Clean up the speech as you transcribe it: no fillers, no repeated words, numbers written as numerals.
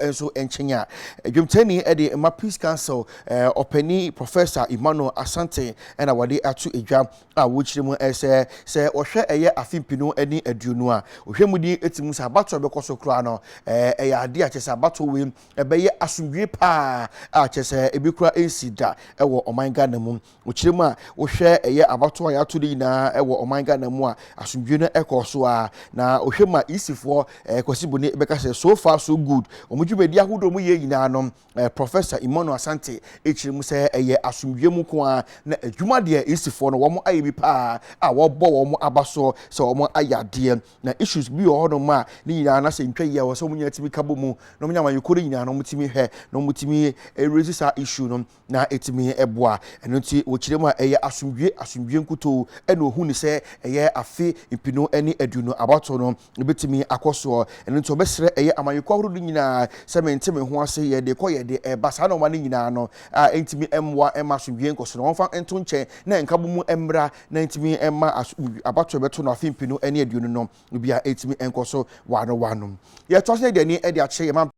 Nso nkyɛn a dwamtani de ma Peace Council, ɔpanin Professor Emmanuel Asante, ɛna wɔde ato edwa a wɔkyerɛ mu sɛ wɔhwɛ ɛyɛ afe 2020 a wɔhwɛ mu di eti mu sɛ abatoɔ bɛkɔ so koraa no, ɛyɛ adeɛ a kyerɛ sɛ abatoɔ wei ɛbɛyɛ asomdwie paa a kyerɛ sɛ ebi koraa nsi da ɛwɔ ɔman Ghana mu. Wɔkyerɛ mu a wɔhwɛ ɛyɛ abatoɔ a yɛato no nyinaa ɛwɔ ɔman Ghana mu a, asomdwie no ɛkɔ so a na wɔhwɛ mu a EC foɔ Kwasi Boni bɛka sɛ so far so good. Wɔn dwumadi ahodoɔ mu yɛ nyinaa no, Professor Emmanuel Asante ekyirɛ mu sɛ ɛyɛ asomdwie mu ko a na adwuma deɛ EC foɔ no wɔn ayɛ bi paa a wɔbɔ wɔn aba so sɛ wɔn ayɛ adeɛ, na issues bi wɔ hɔnom a ne nyinaa na sɛ ntwa yie a wɔ sɛ wɔn nyinaa tumi ka bɔ mu na wɔn nyinaa amanyɔkuo no nyinaa no wɔn tumi hwɛ na wɔn tumi erezi saa issue no na etumi ɛboa. Ɛno nti wɔkyerɛ mu a ɛyɛ asomdwie, asomdwie nkutoo ɛna ohun ne sɛ ɛyɛ afe 2020 abatoɔ no ebetumi akɔ soɔ. Ɛno nti ɔbɛsrɛ ɛyɛ amanyɔkuo ahodoɔ no nyinaa sɛ mente me ho ase, yɛde kɔ yɛde ɛba saa nneɛma no nyinaa no a ɛntumi mmoa ɛma asomdwie nkɔ so no, wɔmfa nto nkyɛn na nkabɔ mu mmra na ntumi ɛma abatoɔ bɛto no afe 2020 no obi a ɛntumi nkɔ so wano wano. Yɛtoa so deɛ ani ɛde akyerɛ yɛ ma.